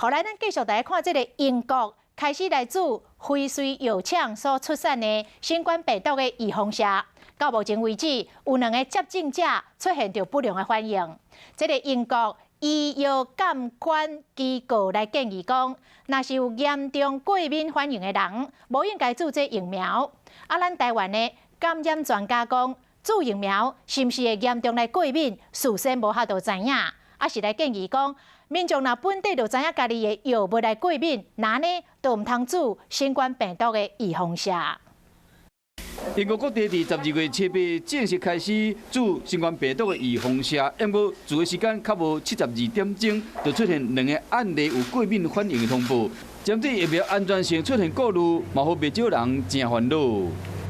好來，咱繼續來看這个英國開始來注輝瑞藥廠所出產的新冠病毒的預防射。到目前為止，有兩个接種者出現著不良的反應。這个英國醫藥監管機構來建議講，若是有嚴重過敏反應的人，無應該注這疫苗。啊，咱台灣的感染專家講，注疫苗是毋是會嚴重來過敏，事先無法度知影。啊，是來建議講，民眾若本底就知影家己的藥物來過敏，那呢就毋通注新冠病毒的預防射。英國各地佇12月7日正式開始注新冠病毒的預防射，毋過注的時間較無72點鐘，就出現兩个案例有過敏反應的通報，針對疫苗安全性出現顧慮，嘛予袂少人誠煩惱。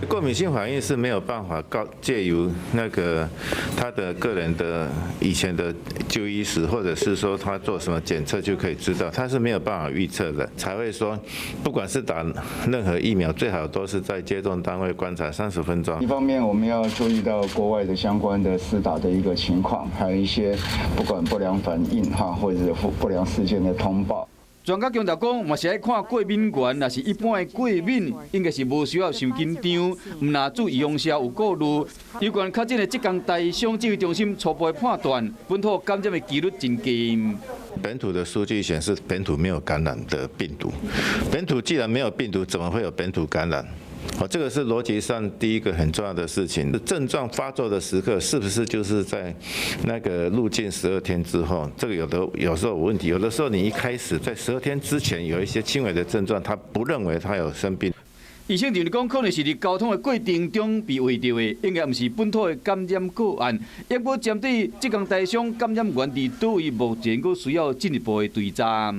過敏性反應是沒有辦法告借由那個他的個人的以前的就醫史，或者是說他做什麼檢測就可以知道，他是沒有辦法預測的，才會說不管是打任何疫苗，最好都是在接種單位觀察30分鐘。一方面我們要注意到國外的相關的施打的一個情況，還有一些不管不良反應哈，或者是不良事件的通報。專家強調講，嘛是愛看過敏原，若是一般的過敏，應該是無需要傷緊張，毋若注預防射有顧慮。有關確診的浙江台商指揮中心初步的判斷，本土感染的幾率真低。本土的數據顯示，本土沒有感染的病毒。本土既然沒有病毒，怎麼會有本土感染？好，這個是邏輯上第一個很重要的事情。症狀發作的時刻，是不是就是在那個入境12天之後？這個有的有時候有問題，有的時候你一開始在十二天之前有一些輕微的症狀，他不認為他有生病。醫生認為講，可能是佇交通的過程中被秽著的，應該毋是本土的感染個案。不過針對浙江台商感染源佇佗位，目前閣需要進一步的追查。